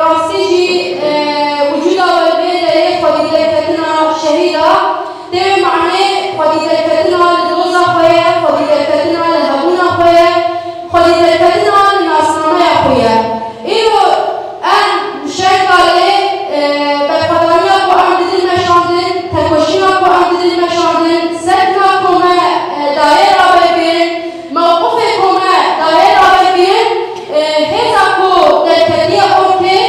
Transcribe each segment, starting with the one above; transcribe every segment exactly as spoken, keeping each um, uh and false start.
Rastî jî, e, wicûda we li vê derê xwedî derketina şehîda, tê wê manê xwedî derketina li doza xwe ye, xwedî derketina li hebûna xwe ye, xwedî derketina li nasnameya xwe ye. Îro em Şengalê, e, berxwedaniya ku em didin meşandin, tekoşîna ku em didin meşandin, sekna ku me, e, dayê ravekirin, mewqifê ku me dayê ravekirin, e, hêza ku derketiye ortê,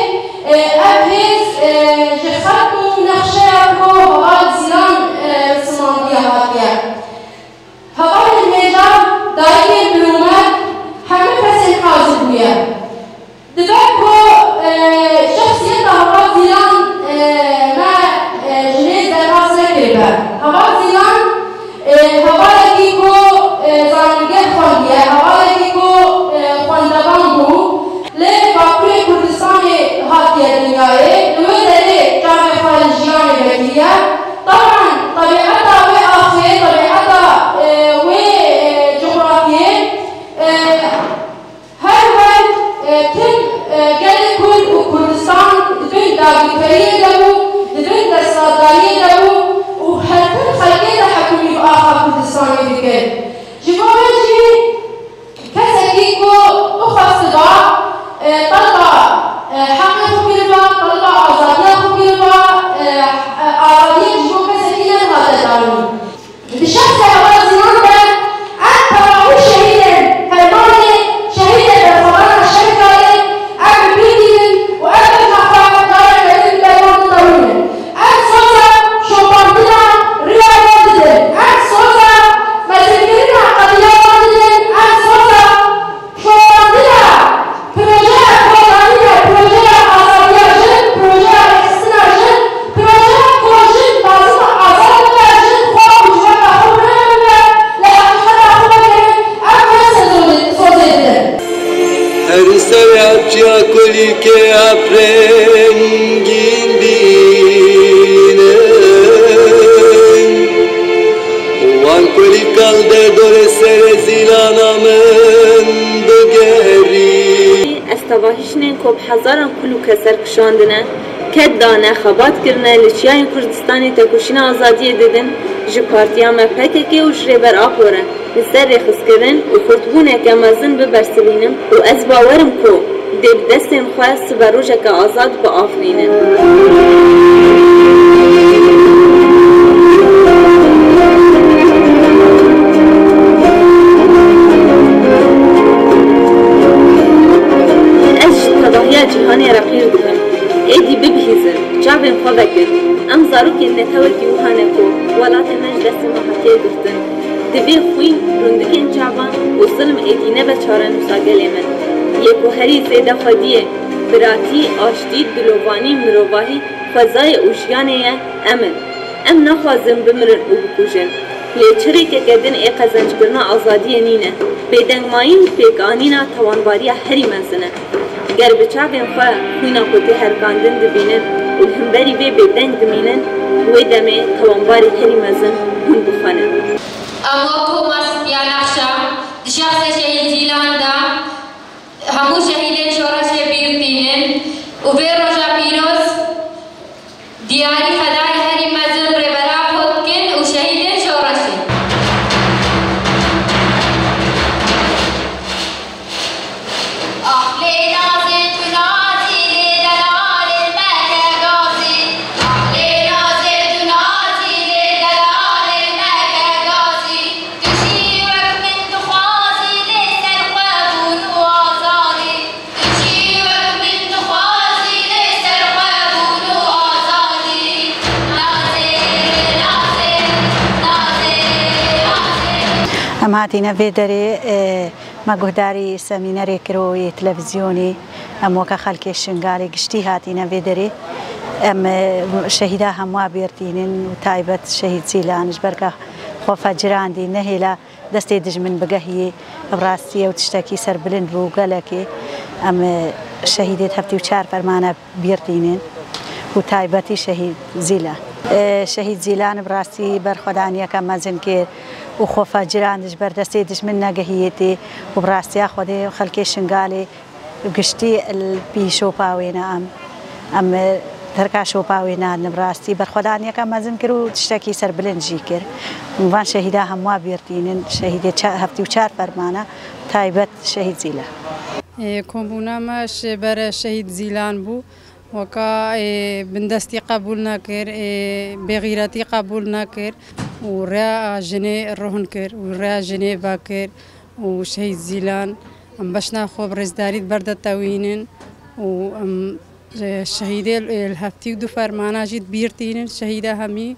e, ev hêz, e, ji xet û nexşeya ku heval Zîlan, e, simandiye hatiye. Hevalên hêja dayikên birûmet hemû kesên hazir bûye. Dibe ku, e, şexsiyeta heval Zîlan, e, me, e, ji hêz derbas nekiribe. Heval Zîlan, e, hevalekî ku, e, zanîngehr xwendiye, hevalekî ku, e, xwendevan bû, li Bakurê Kurdistanê hatiye dinyayê, li wê derê çavê xwe li jiyanê vekiriye. Teban, tebieta wê axê, tebieta, e, wê, e, cografyê, e, Her wek, e, tim, e, gelê Kurd û Kurdistan di bin dagirkeriyê de bû, di bin desthilatdariyê de bû û her tim xelkê de hikûmî bi axa Kurdistanê dikir. Ji bo me jî kesekî ku bixwestiba, e, talba, e, heqê xwe kiriba, talba azadiya xwe kiriba, e, e, azadiyek ji bo kesekî nedihate danîn. Di şexsê heval Zîlan de em tevahî şehîdên Helwanê, şehîdên berxwedana Şengalê em bi bîr tînin û em bêhna xwe careke din li ber wan ditewînin. Em soza şopandina riya wan didin. Em soza mezinkirina qediya wan didin. Em soza şopandina projeya kodanî de, projeya azadiya jin, projeya rêxistina jin, projeya ku jin lazim e azad bibe, jin xwe û civaka xwe birevin bibe, li heqîqeta xwe vegerin, ev kesê sozê, sozê didin. Her serê çiya kulîlkê hevrengîn bînin. Û wan kulîlkan li derdorê serê Zîlana min bigerî. Ez tevahî jinên ku bi hezaran kul û keser kişandine, ked dane, xebat kirine, li çiyayên Kurdistanê tekoşîna azadiyê didin, ji partiya me P K K û ji Rêber Apo re li ser rêxistkirin û xurtbûneke mezin bibersivînin û ez bawer im ku dê bi destên xwe sibe rojeke azad biafirînin. Ez ji tevahiya cîhanê re qîr dibim. Êdî bibihîzin, çavên xwe vekin. Em zarokên netewekî wiha ne ku welatê me ji destê me hatiye girtin. Divê xwîn rûndikên çavan û zilm êdî nebe çarenûsa gelê me. Yê ku herî zêde xwediyê, biratî, aştî, dilovanî, mirovahî, xwezayê û jiyanê ye, em in. Em naxwazin bimirin û bikujin. Lê çi rêkeke din ê qezenckirina azadiyê nîne. Bêdengmayî û pêkanîna tawanbariya herî mezin e. Ger bi çavên xwe xwîna ku tê herikandin dibînin û li hemberî vê bêdeng dimînin, wê demê tawanbarê herî mezin hûn bi xwe ne. Em wek koma Sipya Nexşa di şexsê Şehîd Zîlan de hemû şehîdên şoreşê bîr tînin û vê roja pîroz diyarî fedayê herî mezin Rêber Apo dikin û şehîdên şoreşê. Ah lê nazê tu nazî lê delalê meke gazî. Ah lê nazê tu nazî lê delalê meke gazî. Tu jî wek min dixwazî lê ser xwe bûn û azadî. Tu jî wek min dixwazî lê ser xwe bûn û azadî. Nazê, nazê, nazê, nazê. Em hatîne vê derê, e, me guhdarî semînerê kiro yê televîzyonî. Em weke xelkê Şingalê giştî hatîne vê derê. Em, e, şehîda hemûa bêr tînin û taybet şehîd Zîlan ji ber ka xwe fecirandî, nehêla destê dijmin bigehiyê. Bi rastî ew tiştekî serbilind bû gelekê. Em, e, şehîdê heftê û çar fermane bîr tînin û taybetî şehîd Zîlan. E, şehîd Zîlan bi rastî berxwedaniyeke mezin kir û xwe fecirand ji ber destê dijmin negehiyê tê û bi rastiya Xwedê xelkê Şingalê giştî li pî şopa wê ne em. Em terka şopa wê nadin, bi rastî berxwedaniyeke mezin kir û tiştekî serbilind jî kir. Van şehîda hemû bîr tînin, şehîdê ça-, heftê û çar fermana taybet şehîd Zîlan. Ê, kombûna me ji ber şehîd Zîlan bû. Weka, ê, bindestî qebûl nekir, ê, bêxîretî qebûl nekir û rêya jinê rohn kir û rêya jinê vekir û şehîd Zîlan, em beşna xwe bi rêzdarî di ber de tewînin û em, ê, şehîdê, ê, li heftî û du fermana jî di bîr tînin, şehîda hemî